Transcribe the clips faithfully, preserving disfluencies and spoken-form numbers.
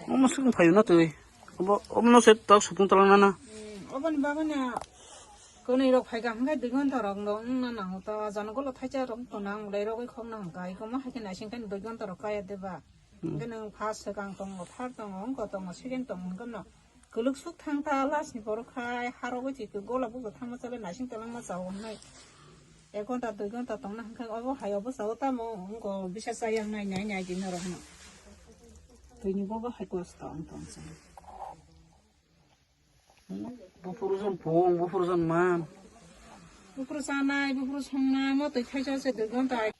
Omo swkang phaio na twi. Obo, omo no se tak sukung tala nana. Oboni bagwi na kwnwi rok phaikha hwnkhe dui ghonta rok no wngna nango ta, jana golo thaisa rok tonang, ulai rogwi khokna hwnkha, ikomo haikhe naising khe dui ghonta rok kaya deba. Hwnkhe nwng first swkang tongo, third tongo, wngkha tongo, second tongo, hwnkhe no kwlwk suk thang ta, last ni borok khai harogwi twi gola bujo thangma chale naising talangma chao hwnwi. Ek ghonta, dui ghonta tongna hwnkhe obo hai obo chao tamo wngkha bisa chayang nai nai nai di norok no. Twini bobo hai kosto wng tong chwng. Buphuru jon pung, buphuru jon man. Buphuru chanai, buphuru songnai, mo twi thaisa se dui ghonta.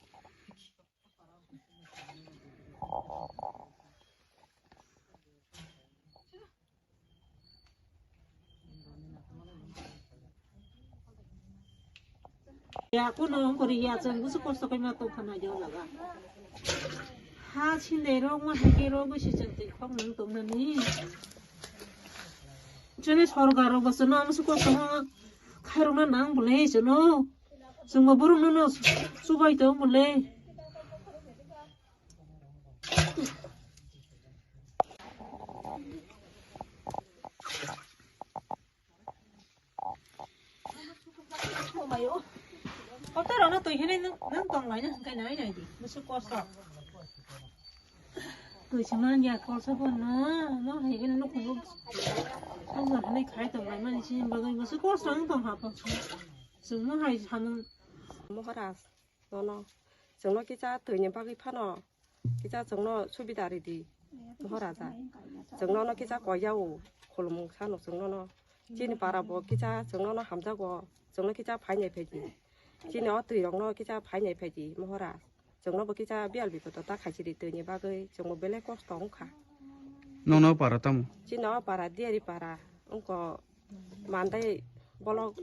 Ya, kuno kori ya, chwng busu kosto khaima tongkha nai jaga. Ha sindai rok ma hai khe rok bwsi chwng twi khok nang tong nani. Chini sorkar rok bwsano musu kosto khairokna nang bwle chwngno. Chwngbo borokno no chubai tong bwle. Kotorokno twi hinwi nwng, nwng tonglaina hwnkhe nai nai di, bwswk kosto. Twi se man ya, kolsa bono, omo hai kheno nukhungo songwar hinwi khai tonglaimani chini bagwi bwswk kosto wng tongkha, chwngno hai samung. Maharaj, nono, chwngno kisa twini bagwi phano. Kisa chwngno subida ridi, Maharaja. Chwngno no kisa koyao, khulumung sano chwngno no. Chini para bo kisa chwngno no hamjago, chwngno kisa phainai phaidi. Chini o twi rokno kisa phainai phaidi, Maharaj. Chwngno bo kisa biyal bikoto ta khaisidi twini bagwi, chwngbo belai kosto wngkha. Nono para tamo? Chini o para, Diyari para, wngkha Mandai bolok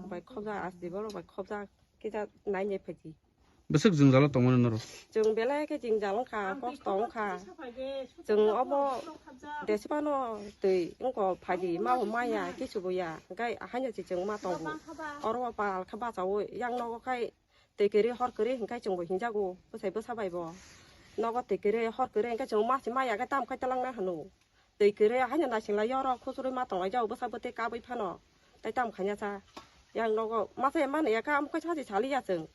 bai khobjak, asdi bolok bai khobjak, kisa nainai phaidi. Bwswk jwngjalo tongmani norok? Chwng belai khe jwngjal wngkha, kosto wngkha. Chwng obo desipano twi wngkha phaidi, ma bo maya, kichu bo ya. Hwnkhe haino se chwng ma tongo. Oro o pal khe bachaui, yang nogo khai twi kwrwi hor kwrwi hwnkhe chwngbo hinjago, bwsai bwsa bai bo. Nogo twi kwrwi hor kwrwi hwnkhe chwng ma se maya khe tamo khai twlang nai hwno. Twi kwrwi haino naising lai oro khuchurwi ma tonglai jao bwsa bwtwi kabwi phano. Tai tamo khaina sa. Yang nogo masa ya mano ya kha, amo kaisa se saliya chwng.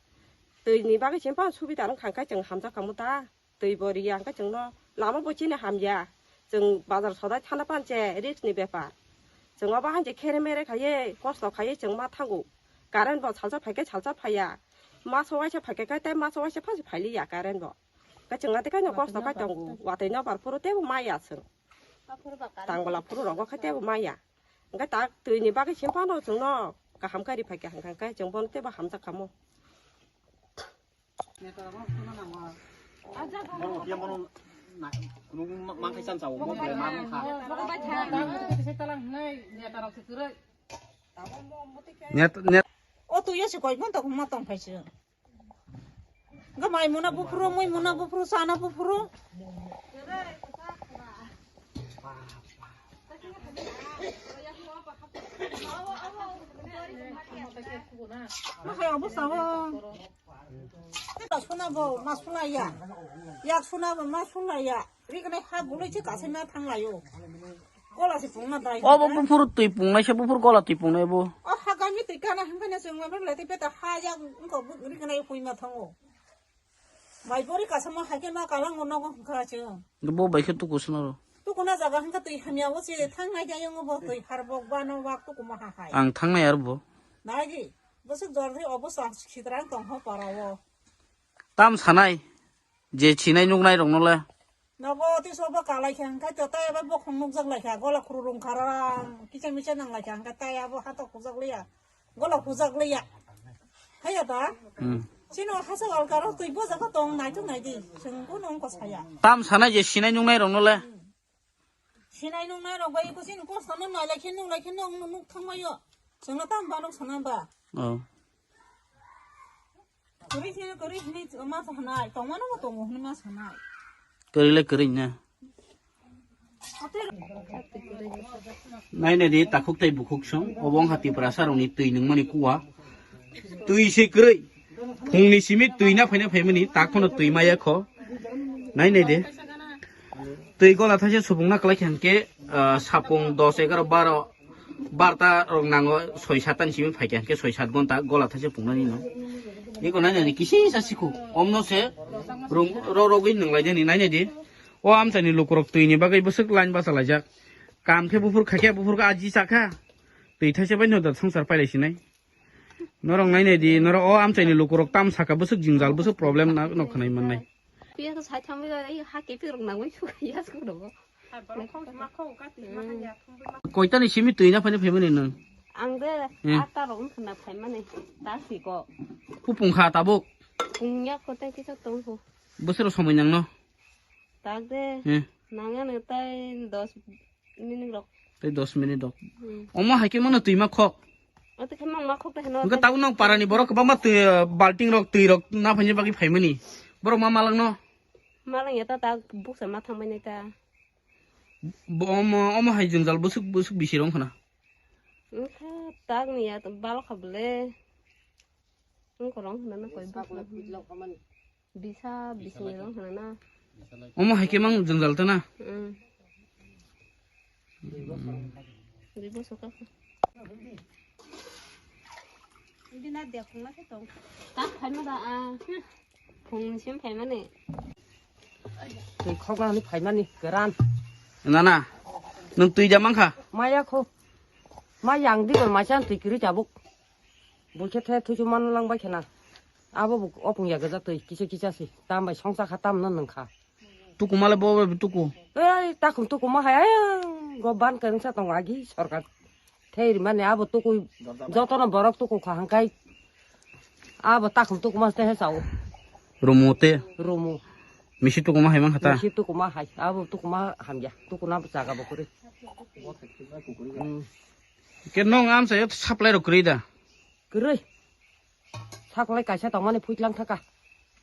Twi ni bagwi chini phano subida wng kha, hwnkhe chwng hamjak kha muta. Twi bo riya hwnkhe chwngno lama bo chini hamya. Chwng bazar sodai thana panche risk ni bepar. Chwng obo haino khere mere khaiye, kosto khaiye chwng ma thango. Current bo salsa phaikhe salsa phaiya. Maso waisa phaikhe khai tai maso waisa phasi phailiya current bo. Khe chwng atikaino kosto khai tongo. Watwi nobar phuru teibo maya chwng. Tangbola phuru rogo khe teibo maya. Hwnkhe tak twini bagwi simi phano chwngno kaham khe ri phaikha hwnkha khe chwng bono teibo hamjak kha mo. Net, net. O twi ya se koi ghonta ma tong phai se. Ga mai muna buphuru, mui muna buphuru, sana buphuru. Ma hai obo sao. Suna bo ma suna ya. Yak suna bo ma suna ya. Rignai ha buloi se kasai ma thang layo. Gola se pungna dai. Obo buphuru twi pungnai se, buphuru gola twi pungnai bo. O ha gami twi kana himphai na chwng ma lai tei beta ha yak wngkha rignai pui ma thango. Mai pori kasama hai khe ma kalang no nogo hwnkha chwng. Bo bai khe tuku swnaro. Tuku na jaga hwnkha twi hamya o se thangnai jayung bo twi harbok bano wak tuku ma ha hai. Ang thangnai aro bo. Nai di. Bwswk jor di obo sa khitrang tong ho para o. Tam sanai. Je sinai nuknai rokno le. Nogo tiso bo kalai kha hwnkhe to tai abo bokhong nukjak lai kha, gola khuru rung kharang, kicha micha nang lai kha hwnkhe tai abo hato khujak liya, gola khujak liya. Haiya da? Hmm. Chino hasa alkaro twi boja kha tong nai to nai di, chwng ko nong ko saya. Tam sanai je sinai nuknai rokno le. Sinai nuknai rok bai ko chini kosto no nai lai khe nuk lai khe nuk nuk thang mai yo. Chwngno tam ba nuk sana ba. Oh. Kwrwi se kwrwi hinwi ma sanai, tongmano bo tongo hinwi ma sanai. Kwrwi le kwrwi na. Nainai di takhuk tei bukhuk song, obo wngkha Tiprasa rokni twi nungmani kuwa. Twi se kwrwi. Phungni simi twi na phaina phaimani, tak phano twi maya kho. Nainai di. Twi gola thaise supungna kwlai kha hwnkhe, ah, sapung dos, egaroh, baro, barta rok nango, soi sat tani simi phaikha hwnkhe soi sat gonta gola thaise pungnani no. Iko nainai di kisi sa sikhu. Omno se rung ro rogwi nunglai jani nainai di. O amchaini lukurok twini bagwi bwswk line bachalaijak. Kam khe buphur khaikhe buphurkhe aji chakha. Twi thaise bai no da swngchar pailai sinai. Norok nainai di, norok o amchaini lukurok tam saka bwswk jingjal, bwswk problem na, no khwnai mannai. Piya ko sai thamwi ga, ai ha ke pirok nangwi su ya su rogo. Koitani simi twi na phani phaimani nwng? Ang de Hmm. Ata rok wngkha na phaimani. Ta si ko. Hupung kha tabuk? Pungya ko tei kisa tong ko. Bwswk somoi nangno? Tak de. Hmm. Nangya no tai dos minute rok. Tei dos minute rok. Hmm. Omo hai khe mano twi ma khok. Ate khe mang ma khok ta heno. Hwnkhe tabuk nang parani borok kwbangma twi, balting rok, twi rok na phaini bagwi phaimani. Borok ma malangno. Malang ya ta, ta buksa ma thangbai nai ta. Bo omo, omo hai jwngjal bwswk, bwswk bisi rong khna. Wngkha tak ni ya, balokha bole. Wngkha rong khna na koi buksa. Bisa, bisa ni rong khna na. Omo hai khe mang jwngjal ta na? Hmm. Dui bosor ka. Hindi na dia khong na khe tong. Tak phaima da, ah. Phung sim phaimani. Twi khokna ni phaimani, keran. Nana, nwng twi da mankha? Maya kho. Ma yang di bor ma chan twi kiri tabuk. Bo khe the thuchu man lang bai khena. Abo bo opung ya gaja twi kisa kisa si. Tam bai songsa kha tam no nung kha. Tuku male bo bo tuku. Ei takhum tuku ma hai. Go ban keng sa tong agi sorkar. Thei ri mane abo tuku joto no borok tuku kha hangkai. Abo takhum tuku ma te he sao. Rumu te. Rumu. Misi tuku ma hai man khata. Misi tuku ma hai. Abo tuku ma hamya. Tuku na jaga bo kuri. Hmm. Ke nong am sa yot supply ro kuri da. Kwrwi. Saklai kaisa tongmani phuitlang thaka.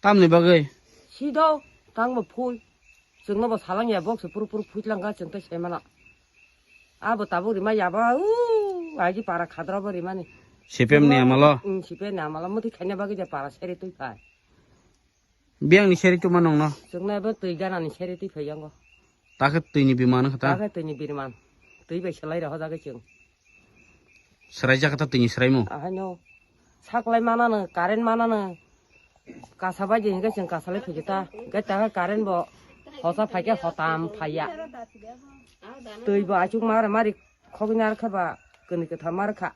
Tamni bagwi? Sido, tangbo phui. Chwngno bo salang ya, bokse puru puru phuitlang kha chwng tei saimano. Abo tabuk rima yaba, u, agi para khadra bo rimani. C P M ni amalo? Mm, C P M ni amalo, muti khaina bagwi de para seri twi phai. Biyang ni seri tuma nong no? Chwngno abo twi gana ni seri twi phai yango. Takhe twi ni biman kha ta? Takhe twi ni birman. Twi bai selai rw hojagwi chwng. Swraijak kha ta twi ni swraimo? Ahaino. Saklai manano, current manano. Kasa bai di hingke chwng kasa lai phai ta. Gai ta current bo hosa phai khe hotam phai ya. Twi bo achuk mar mari khogwi nar kha ba kwnwi kwtham mar kha.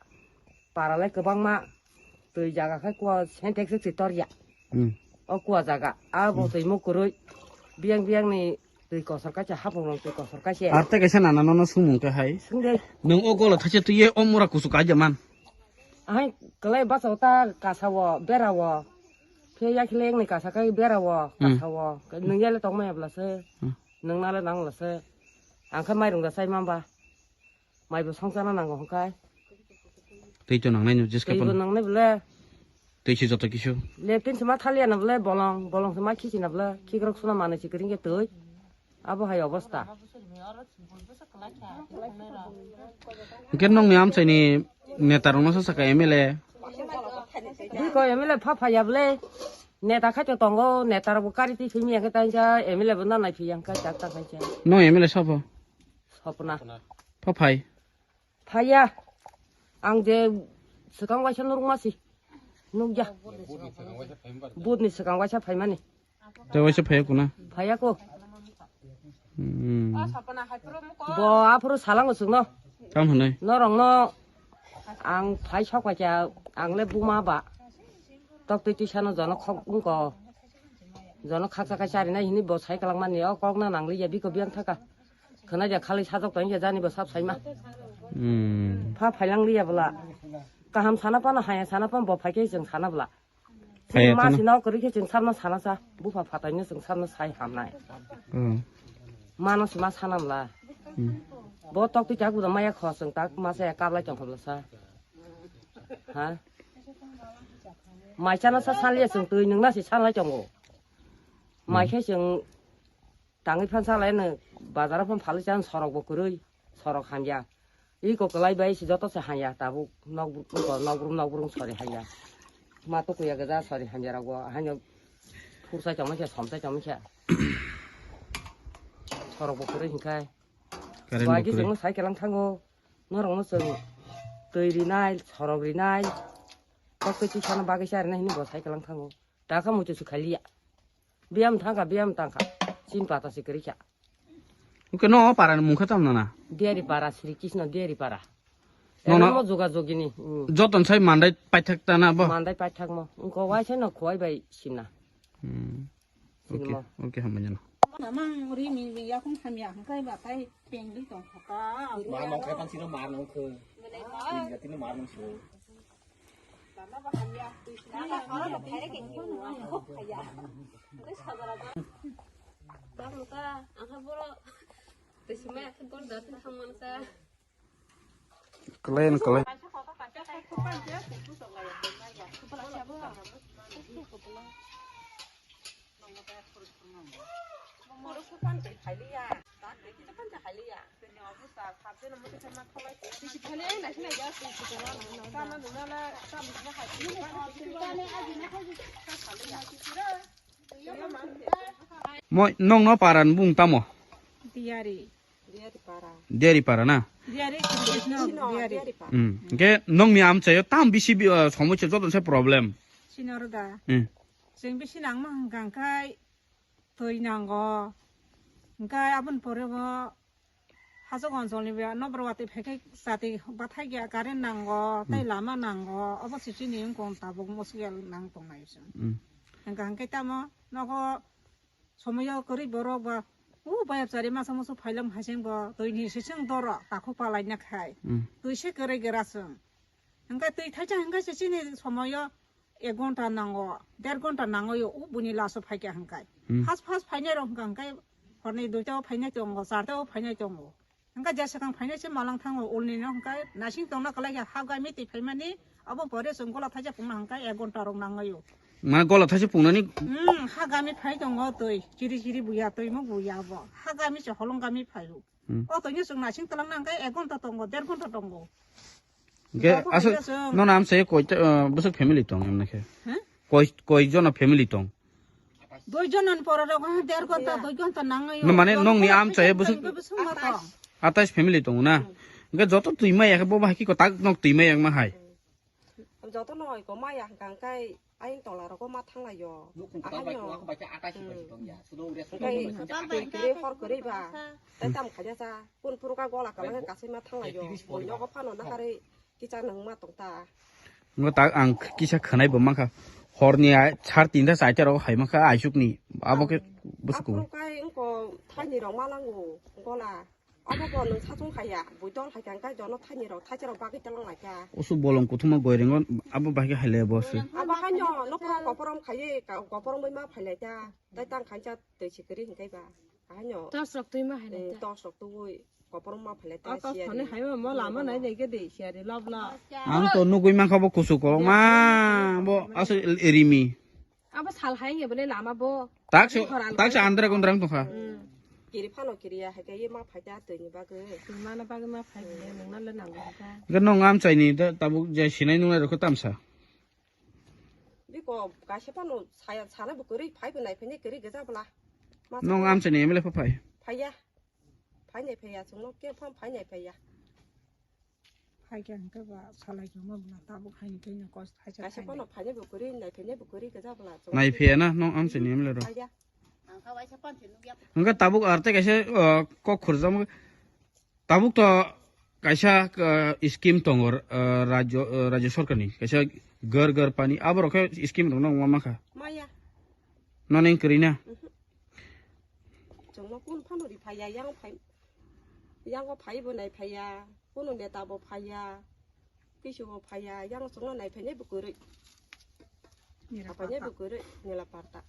Para lai kwbangma. Twi jaga khai kua Sintex se twi tor ya. Hmm. O kua jaga. Abo hmm twi mo kwrwi. Biyang biyang ni twi kosor kaisa hapung rong twi kosor kaisa. Ar tei kaisa nana nono sumung khe hai. Sung de. Nwng o golo thaisa twi ye o mura kusu kaija man. Ahai kwlai basa o ta kasa o bera o. Khe yakhile yang ni kasa kai bera o hmm kasa o. Nwng yale tong maya bla se. Hmm. Nwng nale nang la se. Ang khe mairung da sai mamba. Mai bo songchana nango hwnkhe. Twi to nangnai no jeska twi bo pon. Nangnai bole. Twi se joto kisu. Latrine se ma thaliya no bole bolong, bolong se ma khichi na bole, khikrok suna manwi se kring khe twi. Abo hai obosta. Hwnkhe nongni amchaini neta rokno sa saka M L A. Biko M L A pha phaiya bole. Neta khai to tongo, neta rok bo kari twi simi ya khe tangsa M L A bo na nai phiya hwnkhe tak tak hai cha. No M L A sabo? Sopna. Pha phai. Phaiya. Ang je swkang waisa nurungma si. Nukya. Budni swkang waisa phaimani. Tei waisa phaiya kuna? Phaiya ko. Hmm. Bo aphuru salango chwngno. Kam hwnwi? Norokno ang phai sok paikha, ang le buma ba. Tok twi twi sano jono khok wngko. Jono khaksa khai charinai hwnwi bo sai kwlangmani, o kok na nangliya biko biyang thaka. Khwnai de khali sajok tong ya jani bo sab saima. Hmm. Pha phailang liya bwla. Kaham sana pano haya sana pano bo phai khe chwng sana bwla. Phai chini ma tono. Sino kwrwi khe chwng sabno sana sa. Bupha phatai no chwng sabno sai hamnai. Hmm. Mano sima sana bwla. Hmm. Bo tok twi tak bwla maya kho chwng tak ma sa ya kap lai tong kho bwla sa. Ha? Mai chana sa san liya chwng twi nwng na si san lai tongo. Mai hmm khe chwng Tangwi phan salai no bazar o phan phalwi chan sorok bo kwrwi, sorok hamya. Iko kwlai bai se joto se hamya tabuk nok bru-, nok brum nok brum sori hamya. Ma to kuya gaja sori hamya rok bo haino phur sai tongma khe som sai tongma khe. Sorok bo kwrwi hinkhai. Current bo kwrwi. Bai khe chwng sai kelang thango. Norok no chwng twi rinai, sorok rinai. Kok twi sana bagwi cha rinai hinwi bo sai kelang thango. Taka muitu su khaliya. Biyam thangkha, biyam tangkha. Chin pata se kwrwi kha. Oke, no para ni mungkha tam nana. Diari para, Sri Krishna Diari para. No, no. Emo joga jogini. Hmm. Joton sai mandai paithak ta na bo. Mandai paithak mo. Engko wai sai no khwai bai simna. Hmm. Oke, oke, hambai jana. Namang ri mi mi yakung hamya hangkai ba tai pengli tong kha ta. Mar nong khe pan sino mar nong khe. Bele mar. Ni jati ni mar nong so. Clean, clean. Mo nong no paran bung tamo? Diari. Diari para. Diari para na? Diari, Krishna, Diari. Hmm. Ke nong ni amchayo tam bisi bi, uh, somosya joto se problem. Sinoroda. Hmm. Sing bisi nang mang gangkai. Twi nango. Hwnkhe aboni pore bo hachwk onjolni be nokbar watwi phai khe chati bathai ya, current nango, tei lama nango, obo se chini wngkong tabuk muskil nang tongnai se. Mm. Hwnkha hwnkhe tamo nogo somoyo kwrwi borok ba, o bayapchari masa musu phailam haiseng bo twi ni se chwng doro takhuk palaina khai. Mm. Twi se kwrwi gra chwng. Hwnkhe twi thaisa hwnkhe se chini somoyo ek ghonta nango, der ghonta nango yo, o buini laso phaikha hwnkhe. Hmm. First, first phainai rok hwnkha hwnkhe horni duita o phainai tongo, charta o phainai tongo. Hwnkhe jesa kang phainai se malang thango, ulni no hwnkhe nasing tongna kwlai kha, ha gami twi phaimani, abo pore chwng gola thaisa pungna hwnkhe ek ghonta rok nango yo. Ma gola thaisa pungnani? Hmm, ha gami phai tongo twi, chiri chiri buya twi mo buya bo. Ha gami se holong gami phaio. Hmm. O tongya chwng naising twlang nang khe ek ghonta tongo, der ghonta tongo. Hwnkhe aswk nono amchai koi ta, uh, bwswk family tong emna khe? Huh? Koi, koi jona family tong? Dui jona ni pora rok ha der ghonta, dui ghonta nang ayo. No mane nongni amchai bwswk atais family tong na? Hmm. Hwnkhe joto twi maya khe bo bahai khe ko tak nok twi maya ma hai. Hmm. Joto no oi ko maya hwnkha hwnkhe ayang tola rogo ma thanglaio. Ahai no. Hwnkhe twi kwrwi hor kwrwi ba. Tai tam khaina cha. Kun phuru ka gola kala khe kasai ma thanglaio. Boni nogo phano naharwi kicha nang ma tong ta. Ngo tak ang kisa khwnai bo mankha. Horni ai sar tinta chaita rogo hai mankha aisuk ni. Abo khe bwswk. Aphuru kai wngko thaini rok ma lango gola. Abo bo nwng sachung haiya, bui dol hai khe hwnkhe jono thaini rok thaisa rok bagwi tong lai kha. Usu bolong kuthuma goirengo abo bahai khe hai le bo se. Abo haino nokro koporom khaiwi ka-, koporom bai ma phai lai kha. Tai tang khainsa twi si kwrwi hwnkhe ba. Haino. Tos rok twi ma hai lai kha. Tos rok twi koporom ma phai lai kha. Tos thani hai ma mo lama nai dai khe de siari lob la. Ang to nugui mankha bo kusu kolok ma bo aswk rimi. Abo sal hai nge bole lama bo. Taksa, taksa andra gondrang tongkha. Hmm. Kiri phano kiri ya, hai khe ma phai ta twi ni bagwi. Twi mana bagwi ma phai bole, nungna le nango kha. Ga nong amchai ni da tabuk je sinai nungnai rokho tamsa. Biko kaisa phano saya sana bo kwrwi phai bo nai phai ni kwrwi gajak bwla. Nong amchai ni M L A pha phai. Phai ya. Phai nai phai ya, chwngno khe phano phai nai phai ya. Hai khe hwnkhe ba salai khe omo bwla tabuk hai ni khe no kos thaisa. Kaisa phano phai nai bo kwrwi, nai phai nai bo kwrwi gajak bwla. Nai phai ya na, nong amchai ni M L A rok. Phai ya. Ang kha waisa pan se nukya. Hwnkhe tabuk ar tei kaisa, uh, kok khurjak tabuk to kaisa, uh, scheme tongo, uh, rajyo, uh, rajyo sorkar ni kaisa Ghar Ghar Pani abo rok khe scheme rok no ma mankha. Maya. Noni kwrwi na? Mhm. Chwngno kun phano ri phaiya, yang phai, yango phai bo nai phaiya, kuno neta bo phaiya, kisu bo phaiya, yang chwngno nai phainai bo kwrwi. Nila phainai bo kwrwi, nila parta.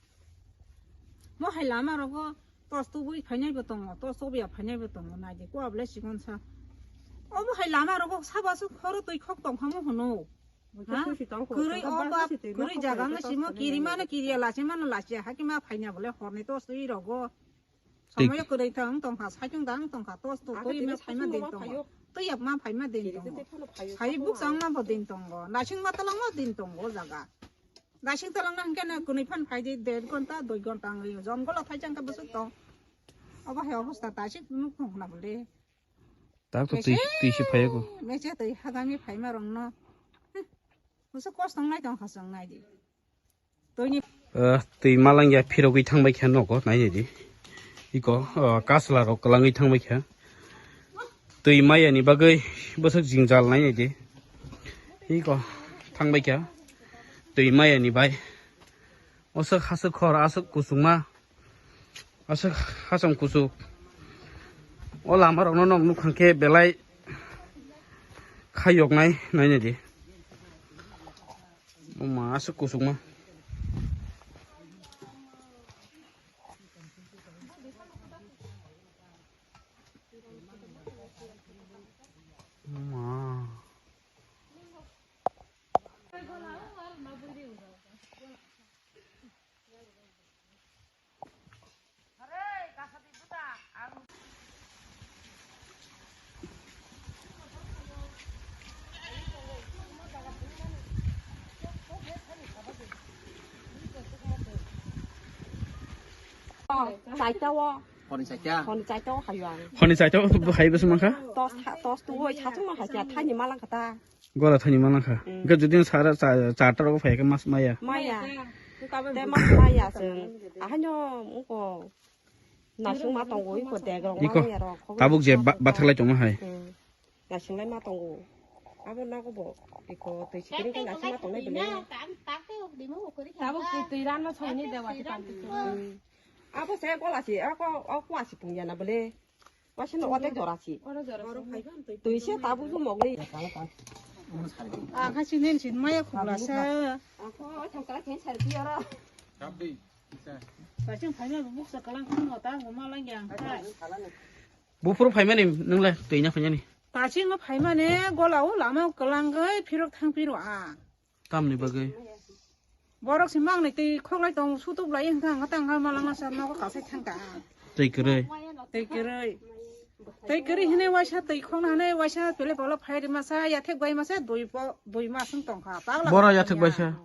Mo hai lama rogo tos tubui phainai bo tongo, tos tubui phainai bo tongo, nai di ko able sikon sa. Obo hai lama rogo saba su khoro twi khok tong phamo hwno. Ha? Kwrwi o bap, kwrwi jaga wngwi simo kiri mano kiriya lachimano lachiya hakima phaina bole horni tos twi rogo. Twi- Tamo ya kwrwi thang tong kha, saichung dang tong kha, tos to, twi ma phaima din tongo. Twi yak ma phaima din tongo. Sai buk chang ma bo din tongo. Nasing ma talang ma din tongo o jaga. Nasing talang na hingke na kunui phan phai di, der gonta, dui gonta ang rio. Jom gola phai chang kha bwswk tong. Obo hai obosta ta sik nuk thong khna bole. Tak to twi, twi si phaiya ko. Mese twi hagami phaima rong no. Bwswk kos tong nai tong kha chwng nai di. Twi ni Ah, twi malang ya phirogwi thangbai kha nogo, nai nai di. Iko, ah, kasla rok kwlangwi thangbai kha. Twi maya ni bagwi bwswk jingjal nai nai di. Iko, thangbai kha. Twi maya ni bai. Oswk haswk khor, aswk kuchukma. Aswk hacham kuchuk. O lama rok no nok nukhang khe belai khayok nai, nai nai di. Buma aswk kuchukma. Buma. Chaita o. Honi chaita. Honi chaita o hayo ang. Honi chaita o bo hai bwswk mankha? Tos tha-, tos tu oi chatung ma hai cha thani malang kata. Gora thani malang kha. Mm. Ga judin sara cha-, charta rogo phai khe mas maya. Maya. Te mas maya se. Ahanyo uko nasung ma tongo iko deg rong. Iko. Tabuk je ba-, bathak lai tongma hai. Mm. Nasinglai ma tongo. Abo nogo bo iko twi sikiri khe nasing ma tongnai bwle. Tabuk twi, twi ranma songni dewa ti panti. Hmm. Abo se gola si, ako, o kuwa si pungya na bwle. Wasi no otek jora si. Twi se tabuk ju mogli. Ang ha sinin sin maya khugla sa. Ako thangkara khen sar pi oro. Kaching phaima buksa kalang khun mota ngoma lang yang. Buphuru phaimani nwngle twi na phainani? Tachingno phaimani gola o lama kwlangwi phirok thang phiro ang. Tamni bagwi? Borok se mangni twi khoklai tong sutuklai wngkha ang tang ha malanga sa nogo kasai thangka ang. Twi kwrwi? Twi kwrwi. Twi kwrwi hwnwi waisa twi khokna hwnwi waisa pele polo phai rima sa yathek bai masa dui po dui mas wng tongkha. Pagla Boro yathek bai sa?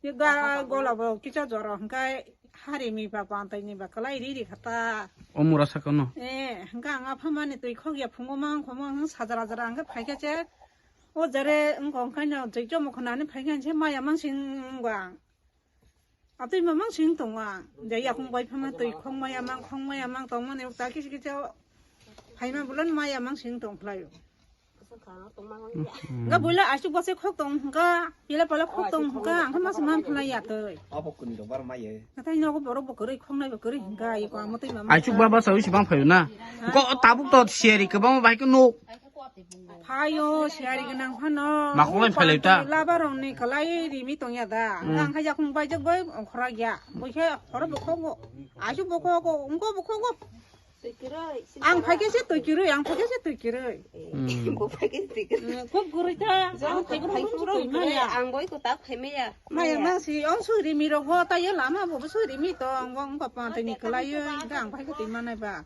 Ye ga gola bo kicha jora hwnkhe hari mi ba pantai ni ba kwlai ri ri kha ta. O mura saka no? Eh, hwnkhe ang apha mani twi khok ya phungo mang khomo ang sajra jra hwnkhe phaikha che. O jare wngkha hwnkhe no jai chomo khwnani phaikha se maya mang sing wng ang. Atwi ma mang sing tong ang. Jai yakung bai phama twi khong maya mang khong maya mang tong mani ta kisi kisa phaima bulan maya mang sing tong khlaio. Ga buila asuk bose khok tong hwnkha, pila pala khok tong hwnkha, ang khe masa man phalai ya twi. Abo kuni rok bar mai ye. Nathai nogo borok bo kwrwi khoknai bo kwrwi hwnkha, iko amo twi mama. Asuk baba sawi sibang phayo na. Ko tabuk to seri kwbang bai ko no. Phayo seri gwnang phano. Makhok lai phalai ta. Laba rong ni kwlai rimi tong ya da. Hmm. Ang kha yakung bai jak bai ongkhora ya. Boi khe horo bo khogo. Asuk bo khogo, ungko bo khogo. Ang phaikhe se twi kwrwi, ang phaikhe se twi kwrwi. Hmm. Bo phaikhe se twi kwrwi. Eh, khub kwrwi ta. Ang phaikhe se twi maya. Ang boi ko tak phai maya. Maya mang si, ang suri mi rok ho, ta ye lama bo suri mi to, ang wng pa pa tini kwlai ye, ang phaikhe twi manai ba.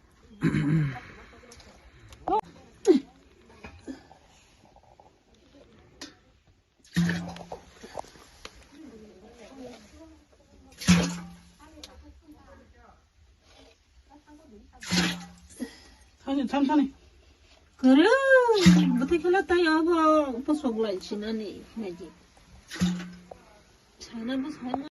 Thani, thani, thani. Kwrwi, bwtwi khela tai abo, bosok lai sinani, naidi. Sana bo sana.